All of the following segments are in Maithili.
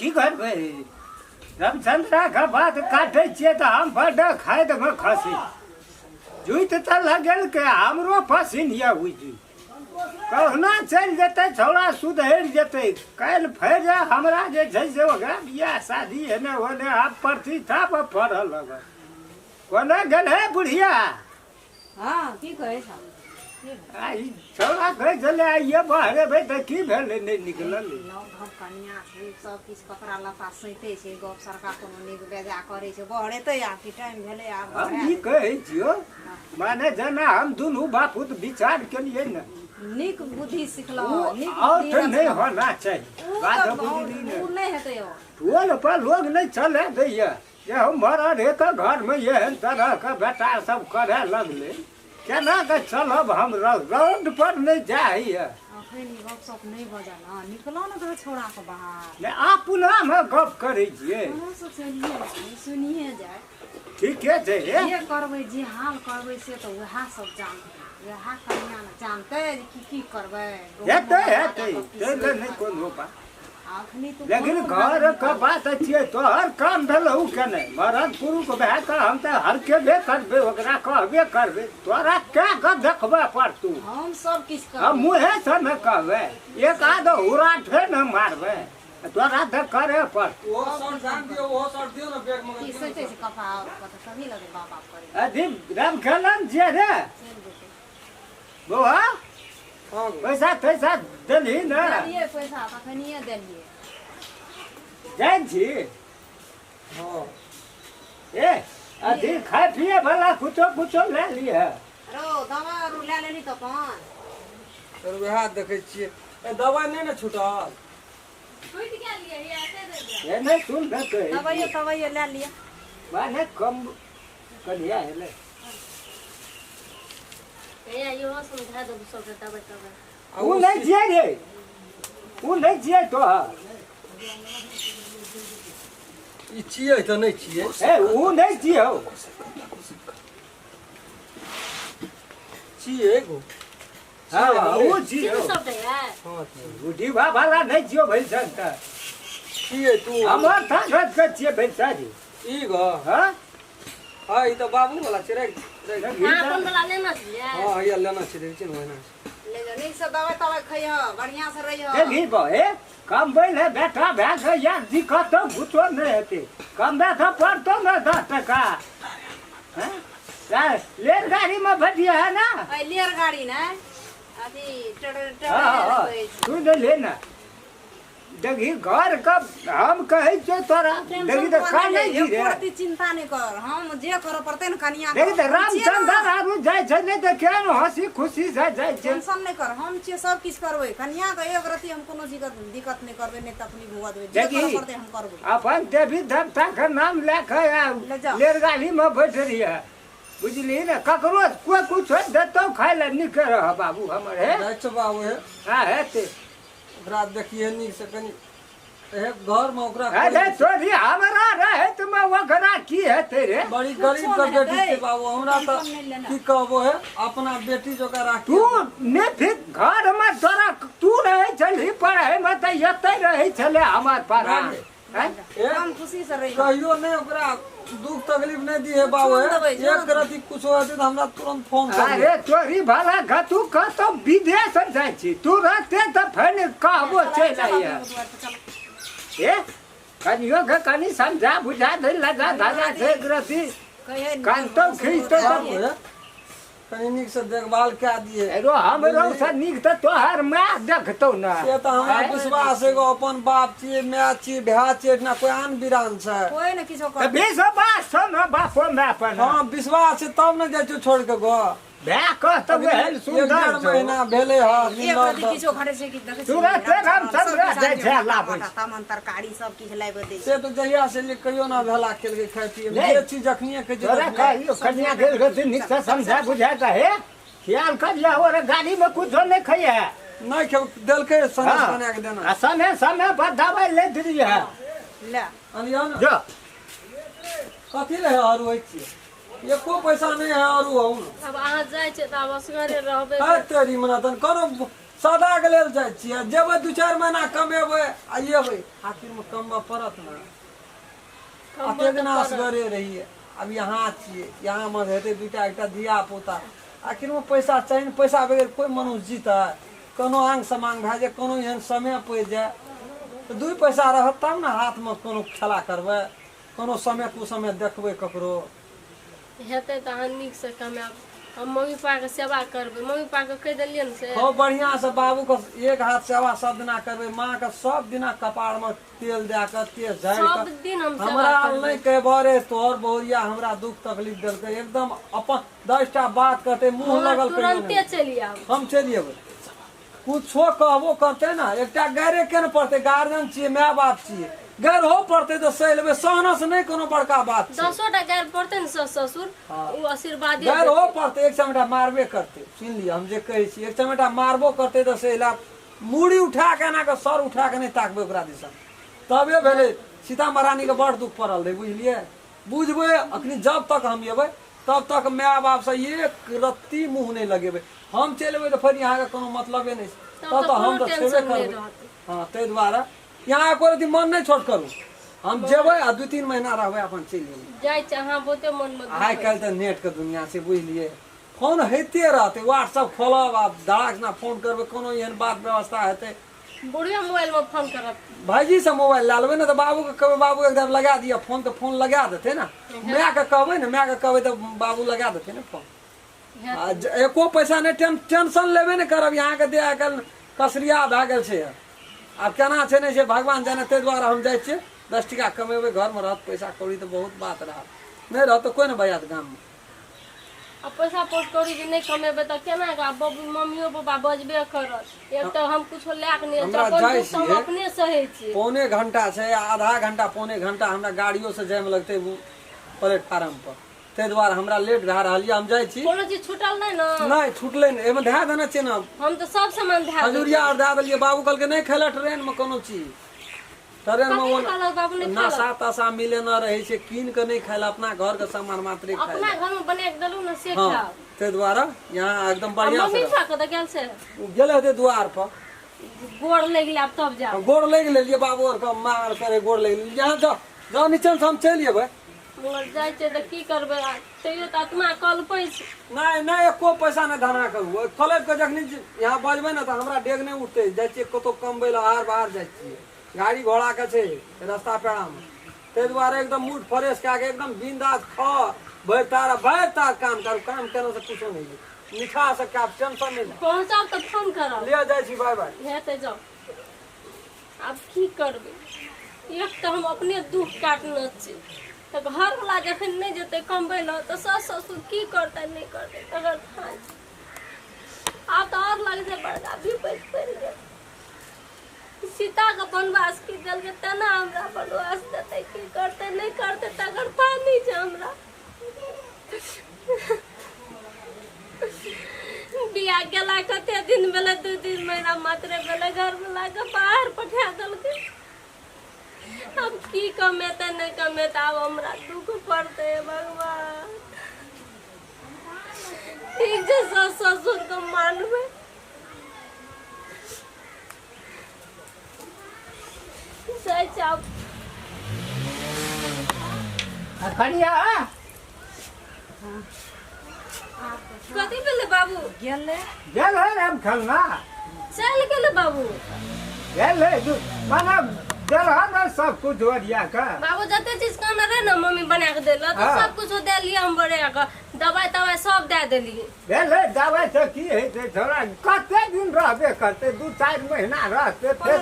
की करबै रामचंद्राके बात काटै छियै तऽ हम बड्ड खाइदमे खसै जुति तऽ लगेलकै हमरो पसिन यऽ ओ जुति कहुना चलि जेतै छौड़ा सुधरि जेतै काल्हि फेर हमरा जे छै से ओकरा बियाह शादी एने ओने आब प्रतिष्ठा पर पढ़ऽ लगल कोना गेल हे बुढ़िया। हँ, की कहै छह? आ ई छौड़ा कहै छलै आइए बहरेबै तऽ की भेलै नहि निकलल। नव धव कनिया छै, सब किछु कपड़ा लत्ता सैतै छै, गप सरका कोनो नीक बेजा करै छै, बहरेतै आब की टाइम भेलै आब। हम ई कहै छियौ माने जेना हम दुनू बापूत विचार केलियै ने नीक बुद्धि सिखलहुँ ओ नीक आउट बुद्धि नहि रखलहुँ। होना चाही ओ बात तऽ बुझली ने। ओ नहि हेतै ओ। टोल पर लोग नहि चले दैया जे हमर अरेके घरमे एहन तरहके बेटा सब करए लगलै केना कऽ चलब हम रोड पर नहि जाइए। अखन ई गप सप नहि बजल हँ, निकलो ने तऽ छौड़ाके बाहर। नहि अपनामे गप करै छियै। हमरो सब चलिए छै सुनिए जाय। ठीके छै हे। जे करबै जे हाल करबै से तऽ वएह सब जानतै, वएह कनिया ने जानतै जे की की करबै। हेतै हेतै ताहि लए नहि कोनो बात। अखनी तऽ लेकिन कोनो घर के बात छियै तोहर काम भेलौ के नहि मरद पुरुष भए कऽ हम तऽ हरकेबे करबै ओकरा कहबे करबै तोरा कए कऽ देखबे पड़तौ। हम सब किछु हम करबै। मुँहे से ने कहबै एक आध हुराठे ने मारबै तोरा तऽ करे पड़तौ। ओहो सर ध्यान दियौ, ओहो सर दियौ ने बैग में। की सोचै छै कपड़ा कतऽ तभी लगै बाप बाप करै। अथी रामखेलन छियै रे चलि जेतै। बौआ। हाँ गो। पैसा तैसा देलही ने? देलियै पैसा तखनिए देलियै। जाइ छी। हाँ। ए अथी खाय पिए वाला कुछो कुछो ले लिहे। रो दवा आरू लए लेली तऽ अपन। सर वएह देखै छियै ए दवाइ नहि ने छूटल। छूटि गेल ये, ये एते दे दे। ए नहि सुन ने कहै दवाइयो तवाइयो लए लिअ। माने कम कनिया हेलै। हैया इहो समझा देबू सबके दबाइ तबाइ। उ नहि छियै रे, उ नहि छियै तोहर। ई छियै तऽ नहि छियै। ए उ नहि छियै हौ। छियै गो। हाँ उ छियै। चिन्ह सब दैया। हाँ छियै। उ डिब्बा वाला नहि छियौ भैंसन तऽ। छियै तू। हमर थाकत के छियै भैंसा जी। ई गो। हाँ। हाँ ई तऽ बाबू वाला छै राखि राखि। अहाँ अपन वाला लेना छियै? हाँ हैया लेना छै देखै छियै ने ओहिना छै। ले जाओ नीक से दवाइ तवाइ खइह बढ़िया से रहिह। देखी बो हे कमबै ले बेटा भए कऽ यार दिक्कत तऽ कुछो नहि हेतै कमबै तऽ पड़तौ ने 10 टका। हैं? रेलगाड़ी में बैठिए है ना? अरे रेलगाड़ी ने अथी हाँ, हाँ, सुन ले ना देखी घर का हम कहै छियौ तोरा देखी तऽ कानै छी रे। एको चिंता नहि कर, हम जे करऽ पड़तै ने कनिया देखी तऽ रामचंद्र आरू जाइ छै नहि तऽ केहन हंसी खुशी से जाइ छै। टेंशन नहि कर, हम छियै सब किछु करबै कनिया के, एक रत्ती हम कोनो चीज के दिक्कत नहि करबै, नहि तकलीफ हुअ देबै, जे करऽ पड़तै हम करबै। अपन देवी देवता के नाम लए कऽ ले जाओ। रेलगाड़ी में बैठ रहिए बुझली ने, ककरो कोई कुछ देतौ खाय लए नीके रह बाबू हमर हे। जाइ छौ बाबू हे। हाँ हेतै। ओकरा देखिए नीक से कनि हे घर में ओकरा अरे तोरी हमरा रहैत में ओकरा की हेतै रे? बड़ी गरीब के बेटी छै बाबू, हमरा तऽ की कहबो हे अपना बेटी जोका राखी। तू ने फिर घर में तोरा तू रहै छलही पढ़ै में तऽ एतै रहै छलै हमर पढ़ा। हम खुशी से रही। कहियो नहीं ओकरा दुख तकलीफ नहीं दी है बाबू, एक रति कुछ होते तो हमरा तुरंत फोन कर। अरे तोरी भला घतू कतौ विदेश जाइ छी तू रहते तऽ फेर कहबो चलि आइए। ए कनियो के कनि समझा बुझा दे लजा धजा छै एक रति कानतो खींचतो तऽ कनि नीक से देखभाल कए दिए। एगो हमरो से नीक तऽ तोहर माय देखतौ ना। से तऽ हमरा विश्वास एगो अपन बाप छियै, माय छियै, भाय छियै, एहिठिना कोइ आन बिरान छै। कोइ ने किछो तऽ विश्वास छौ ने बापो माय पर? हाँ विश्वास छै तब ने जाइ छियौ छोड़ि कऽ घर। भाय कहतौ एहन एक सुन्दर डेढ़ छौ। महीना भेलै हँ। एक रति किछो घटे छै कि देखै छियै। तुरते रामचंद्र जाइ छै लाबै छै। तमन तरकारी सब किछु लाबि दै छै। से तऽ जहिया से एलियै कहियो ना भेला केलकै खाय पियै नहि। जे चीज जखनिये कहै छै तोरा तखनिये। कहियो कनिया गेल रहथिन नीक से समझा बुझा कऽ हे ख्याल करिया और गाड़ी में कुछो नहीं खइहे। नहीं खेब देलकै सनेस हाँ। बना के देना। आ समय समय पर दवाई लैत रहिए। ले अनियो ने। जो। कथी ले आरू होइ छियै? एको पैसा नहीं है आरू हूँ। अब अहाँ जाइ छियै तऽ आब असगरे रहबै। है तेरी मना तन कोनो सदाके लेल जाइ छियै जेबै 2-4 महीना कमेबै आ एबै आखिरमे कमबऽ पड़त ने कमबऽ अतेक तऽ दिना पड़त। असगरे रहियै आब यहाँ छियै यहाँमे हेतै 2टा 1टा धिया पुता आखिरमे पैसा चाही ने पैसा बगैर कोइ मनुष्य जीतै कोनो आंग समांग भए जाय कोनो एहन समय पड़ि जाय तऽ 2 पैसा रहत तब ने हाथमे कोनो खेला करबै कोनो समय कुसमय देखबै ककरो हेतै तऽ अहाँ नीकसँ कमायब हम मम्मी पापाके सेवा करबै मम्मी पापाके कहि देलियै ने से खूब बढ़िआँसँ बाबूके एक हाथ सेवा सब दिना करबै माँके सब दिना कपारमे तेल दए कऽ तेल झाड़ि सब कऽ दिन हम सेवा हमरा करबै नहि कहबऽ रे तोहर बहुरिया हमरा दुख तकलीफ देलकै एकदम अपन 10टा बात कहतै मुँह अहाँ लगल कहियो तुरन्ते नहि चलि आयब हम चलि अयबै कुछो कहबो करतै ने एकटा गारे के ने पड़तै गार्जियन छियै माय बाप छियै गारि हो पड़तै तऽ सहि लेबै सहनसँ नहि कोनो बड़का बात छै 10टा गारि पड़तै ने सास ससुर ओ आशीर्वादे गारि हो देतै। पड़तै एक चमेटा मारबे करतै सुनि लिअ हम जे कहै छी एक चमेटा मारबो करतै तऽ सहि लेब मूड़ी उठा कऽ एना कऽ सर उठा कऽ नहि ताकबै ओकरा दिसन तबे भेलै सीता महारानीके बड़ दुख पड़ल रहै बुझलियै बुझबै अखनी जब तक हम एबै तब तक माय बापसँ एक रत्ती मुँह नहि लगेबै हम चलि एबै तऽ फेर अहाँके कोनो मतलबे नहि छै तब तब तऽ तऽ हम कोनो तऽ छेबे टेंशन नहि करबै रहतै हँ ताहि दुआरे यहाँ एको रत्ती मन नहि छोट करू हम जेबै आ 2-3 महीना रहबै अपन चलि जेबै जाइ छै अहाँ बहुते मनमे दुख आइ काल्हि तऽ नेटके दुनिआ छै बुझलियै फोन होइते रहतै व्हाट्सअप खोलब आ धड़ाक सिना फोन करबै कोनो एहन बात व्यवस्था हेतै बुढ़िया मोबाइलमे फोन करत भाइजी से मोबाइल लए लेबै ने तऽ बाबूके कहबै बाबू एकदम लगा दिअ फोन तऽ फोन लगा देतै ने मायके कहबै ने मायके कहबै तऽ बाबू लगा देतै ने फोन आ एको पैसा नहि टेंशन लेबे नहि करब यहाँके देह आइ काल्हि कसरिया भए गेल छै आब केना छै नहि छै भगवान जाने ताहि दुआरे हम जाइ छियै 10 टका कमेबै घरमे रहत पैसा कौड़ी तऽ बहुत बात रहत नहि रहत तऽ कोइ नहि बजात गाममे आ पैसा पोट कौड़ी जे नहि कमेबै तऽ केना कऽ आब मम्मियो पापा बजबे करत एक तऽ हम कुछो लए कऽ नहि हमरा अपन जाइ दुख तऽ हम छियै। अपने सहै छी पौने घंटा छै आधा घंटा पौने घंटा हमरा गाड़ियोसँ जाइमे लगतै प्लेटफार्म पर ताहि दुआरे हमरा लेट भए रहल यऽ हम जाइ छी कोनो चीज छूटल नहि ने नहि छुटलै नहि एहिमे धए देने छियै ने हम तऽ सब सामान धए देलियै। खजुरिया आर धए देलियै बाबू कहलकै नहि खेला ट्रेनमे कोनो चीज ट्रेनमे कथी ओ कहलक बाबू नहि खाय नशा तशा मिले न रहै छै कीन कऽ नहि खाय लए अपना घरके सामान मात्रे खाय अपना लए घरमे बना कऽ देलहुँ ने से हँ खाउ ताहि दुआरे यहाँ एकदम आ बढ़िआँ मम्मी से पापा कतऽ गेल छै ओ गेल हेतै दुआर पर गोर लागि गेलै आब तब जाउ गोर लागि लेलियै बाबू आरके माँ आर करे गोर लागि लेलियै यहाँ जाउ जाउ नीचे से हम चलि अयबै मगर जाइ छै तऽ की करबै आ तैयो तऽ आत्मा कलपै छै नहि नहि एको पैसा नहि धना करू कलपि कऽ जखनी यहाँ बजबै ने तऽ हमरा डेग नहि उठतै जाइ छियै कतहु कमबै लए बाहर बाहर जाइ छियै गाड़ी घोड़ाके छै रस्ता पेड़ामे ताहि दुआरे एकदम मूड फ्रेश कए कऽ एकदम बिंदास खाओ भरि तार भरि तार काम करू काम केनासँ कुछो नहि होइ मीठासँ खायब टेंशन नहि लेब पहुँचब तऽ फोन करब लिअ जाइ छी बाय बाय हेतै जाउ आब की करबै एक तऽ हम अपने दुख काटने छी तऽ घरवला जखन नहि जेतै कमबै लए तऽ सास ससुर की करतै नहि करतै तकर थाह आब तऽ आओर लगै छै बड़का विपैत पड़ि गेल सीताके वनवास की देलकै तेना हमरा वनवास देतै की करतै नहि करतै तकर थाह नहि छै हमरा बियाह गेला कते दिन भेलै 2-3 महीना मात्रे भेलै घरवलाके बाहर पठा देलकै आब की कमेतै नहि कमेतै आब हमरा दुख पड़तै भगवान ठीक छै सास ससुरके मानबै जाइ छै आब कनिया कथी भेलै बाबू गेलै गेल है राम खेलना चलि गेलै बाबू गेल है माने गेल है ना सब कुछ ओरिया के बाबू जते चीज कहने रहे ने मम्मी बना के देलक हाँ। सब कुछ दे लियै हम बना के दवाई तवाई सब दे देलियै भेलै दबाइ से की हेतै छोड़ा कते दिन रहबे करतै 2-4 महीना रहतै फेर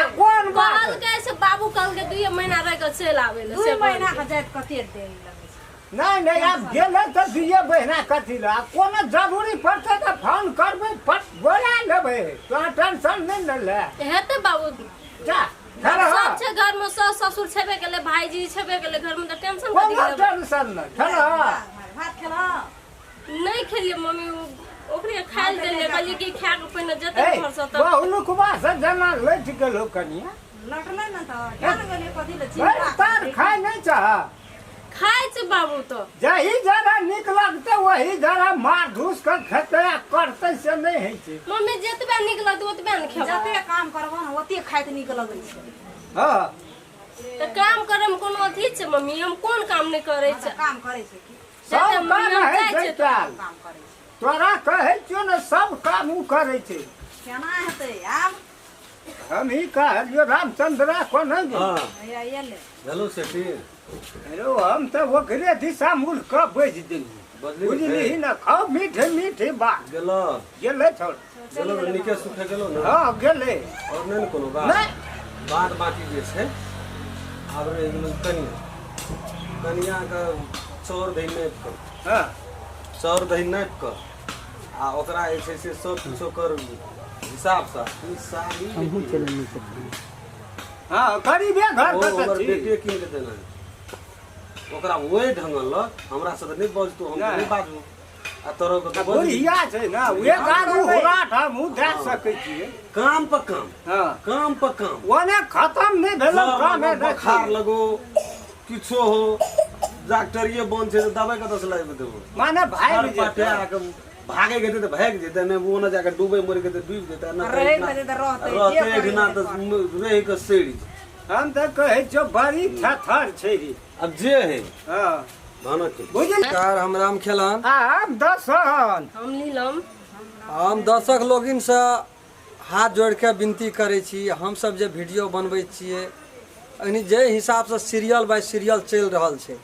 आ कोन बात कहलकै से बाबू कहलकै 2 महीना रहि कऽ चलि आबै लए दू से महीना के जाइत कते देरी लगै छै नहि नहि आब गेलै तऽ 2 महीना कथी लए आ कोनो जरूरी पड़तै तऽ फोन करबै पट बोला लेबै तोरा टेंशन नहि ने ले हेतै बाबू जा ठहर सब छै घर में सास ससुर छेबे केलै भाईजी छेबे केलै घर में तऽ टेंशन कथी कोनो लेबै टेंशन नहि ठहर भात खेलह नहि खेलियै मम्मी ओकरे खाय लए देलियै कहलियै कि खा कऽ पहिने जेतै ए घर से तब बहुलुकबा से जेना लटि गेलौ कनिया लटलै ने तऽ क्या ने गेलियै कथी लए भरि चिन्ता तार खाय नहि चाह। खाइ छै बाबू तऽ। जही जरा नीक लगतै वही जरा मार धूस के खेतै आ करतै, से नहि होइ छै। मम्मी, जतबे नीक लगतै ओतबे ने खेबै। जते काम करबो ने ओते खाइत नीक लगै छै। हँ, तऽ काम करे मे कोनो अथी छै मम्मी? हम कोन काम नहि करै हँ, छै? तऽ काम करै छै की? सब जते काम मम्मी हम होइ जाइ छै छियै तऽ कयल। काम करै छै। तोरा कहै छियौ ने, सब काम ओ करै छै। केना हेतै आब? हम ही कहलियौ, रामचंद्रा कोन है? हाँ। हैया एलै। हेलो सेठी। हेलो, हम तऽ ओकरे दिशा मूल कऽ बाजि देलियै। बजली। बुझलिही ने, खाउ मीठे मीठे बात। गेलो? गेलै छोड़। गेलो ने, नीके सुखे गेलो ने? हँ, गेलै। और नहि ने कोनो बात? नहि। बात बाकी जे छै, आब रहि गेलै कनिया। कनियाके चाउर दही नापि कऽ, चाउर दही नापि कऽ आ ओकरा जे छै से सब किछु ओकर हिसाबसँ ई साड़ी। हँ, गरीबे घर ओ के तऽ ओकर छी। बेटे कीन के देने है। ओकरा ओहि ढंगल लग हमरा से तऽ नहि बजतौ, हम तऽ नहि बाजू आ तोरो के तऽ बजबी। बुढ़िया छै ने, एक आधू हुराठ हमहूँ दए सकै छियै। काम पर काम। हँ। काम पर काम। ओने खतम नहि भेल जर काम। लगो, बोखार लगो, किछो हो, डॉक्टरिये बंद छै तऽ दवाइ कतऽ से लाबि देबो? माने भागि हर जेतै। पटिया के भागे के तऽ भागि जेतै, नहि ओ ने जाके डूबे मरि के तऽ डूबि जेतै, नहि तऽ रहै एहिठिना- के तऽ रहतै, जे रहतै करै एहिठिना के तऽ करतै। रहि के सड़ि जेतै। हम तऽ कहै छियौ, बड़ी थेथर छै रे। आब जे है। हँ। भानक के बुझली। नमस्कार, हम राम खेलन। आ हम दसन। हम नीलम। हम दर्शक लोगिनसँ हाथ जोड़ि कऽ विनती करै छी, हमसभ जे वीडियो बनबै छियै, यानी जे हिसाबसँ सीरियल बाय सीरियल चलि रहल छै,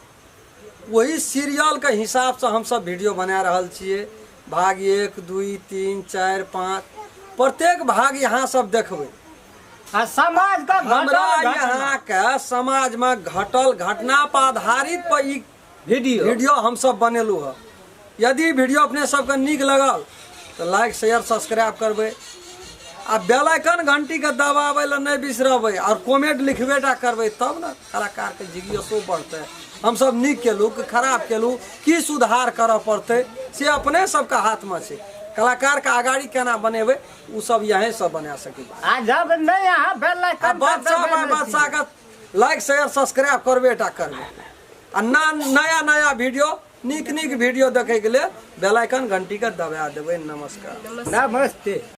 ओही सीरियलके हिसाबसँ हमसभ वीडियो बना रहल छियै। भाग 1, 2, 3, 4, 5, प्रत्येक भाग यहाँ सब देखबै। आ समाज का हमरा घटल घटना। यहाँके समाजमे घटल घटना पर आधारित पर ई वीडियो वीडियो हमसभ बनेलहुँ हँ। यदि वीडियो अपने सबके नीक लगल तऽ लाइक, शेयर, सब्सक्राइब करबै आ बेल आइकन घंटीके दबाबै लए नहि बिसरबै आओर कमेंट लिखबे टा करबै, तब ने कलाकारके जिज्ञासो बढ़तै, हमसभ नीक केलहुँ कि खराब केलहुँ, की सुधार करऽ पड़तै, से अपने सबके हाथमे छै। कलाकारके अगाड़ी केना बनेबै, ओ सब यहीं सब बना सकै। आ जब नहि अहाँ बेल आ आइकन बच्चा बाय बच्चाके लाइक, शेयर, सब्सक्राइब करबे टा करबै आ ना नया नया वीडियो, नीक नीक वीडियो देखैके लेल बेल आइकन घंटीके दबा देबै। नमस्कार। नमस्ते।